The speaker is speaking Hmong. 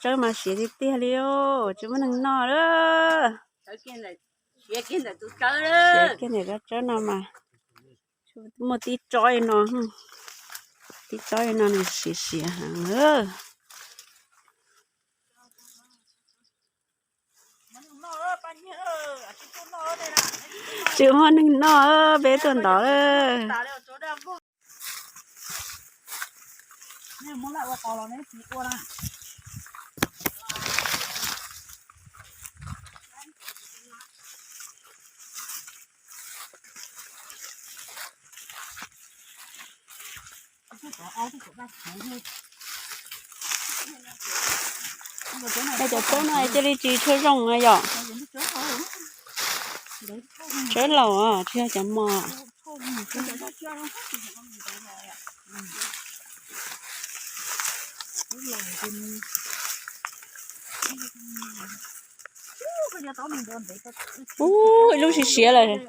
tsawb mas siav tiag tiag li os, tsis muaj neeg noj lawm. Siav kiag ntawm tsawb no mas, muaj tib tsob no, tib tsob no nws siav siav heev. Tsis muaj neeg noj, peb tuaj ntov lawm. Cov tsawb no cia li tsis tshua zoo na yom. Tsawb laus tsis yog cov mos. Ub, ib lub siav siav lawm.